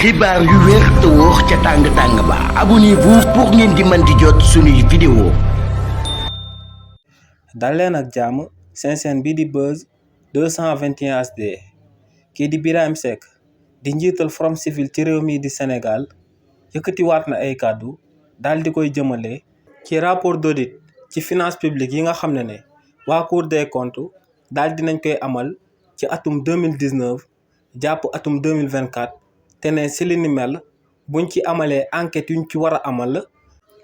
xibaar yu wér te wóor ca tàng ba abonnez-vous pour ngeen di mën di jot suñuy vidéo. dal leen ak jàmm seen chaîne bii di Buzz 221 HD kii di Birahim Seck di njiital Forum Civil ci réew mi di Sénégal yëkkatiwaat na ay kàddu daal di koy jëmale ci rapport d'audit ci finance publique yi nga xam ne waa Cour des comptes daal dinañ koy amal ci atum 2019 jàpp atum 2024 te ne si li ni mel buñ ci amalee enquête yuñ ci war a amal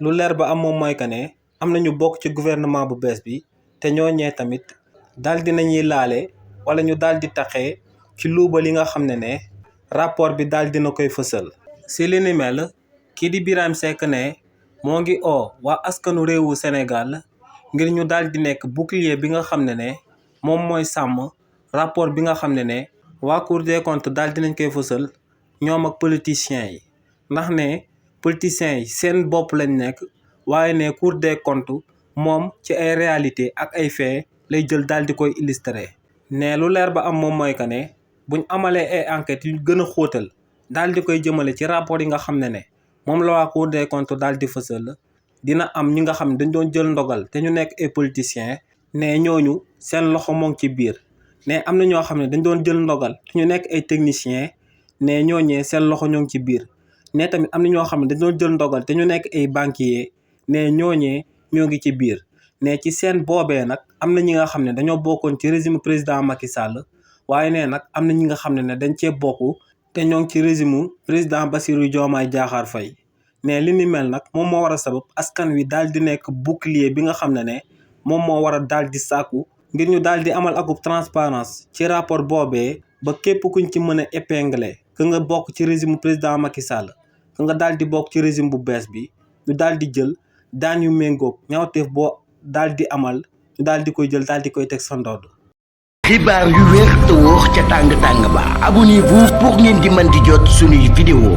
lu leer ba am moom mooy que ne am nañu bokk ci gouvernement bu bees bi te ñooñee tamit daal dinañuy laale wala ñu daal di taxee ci luubal yi nga xam ne rapport bi daal dina koy fësal. si li ni mel kii di Birahim Seck ne moo ngi waa askanu réewu Sénégal ngir ñu daal di nekk bouclier bi nga xam ne moom mooy sàmm rapport bi nga xam ne waa Cour des comptes daal dinañ koy fësal ñoom ak politiciens yi ndax ne politiciens yi seen bopp lañ nekk waaye ne Cour des comptes moom ci ay réalité ak ay fait lay jël daal di koy illustrer. ne lu leer ba am moom mooy que ne buñ amalee ay enquêtes yu gën a xóotal daal di koy jëmale ci rapport yi nga xam ne moom la waa Cour des comptes daal di fësal dina am ñi nga xam ne dañ doon jël ndogal te ñu nekk ay politiciens ne ñooñu seen loxo moo ngi ci biir. ne am na ñoo xam ne dañ doon jël ndogal te ñu nekk ay techniciens ne ñooñee seen loxo ñoo ngi ci biir. ne tamit am na ñoo xam ne dañ doon jël ndogal te ñu nekk ay banquiers ne ñooñee ñoo ngi ci biir. ne ci seen boobee nag am na ñi nga xam ne dañoo bokkoon ci régime président Macky Sall waaye ne nag am na ñi nga xam ne dañ cee bokk te ñoo ngi ci régime président Bassirou Diomaye Diakhar Faye. ne li ni mel nag moom moo war a sabab askan wi daal di nekk bouclier bi nga xam ne moom moo war a daal di sàkku ngir ñu daal di amal akub transparence ci rapport boobee ba képp kuñ ci mën a épingler que nga bokk ci régime président Macky Sall que nga daal di bokk ci régime bu bees bi ñu daal di jël daan yu méngoog ñaawteef boo daal di amal ñu daal di koy jël daal di koy teg sa ndodd. xibaar yu wér te wóor ca tàng ba abonnez-vous pour ngeen di mën di jot suñuy vidéo.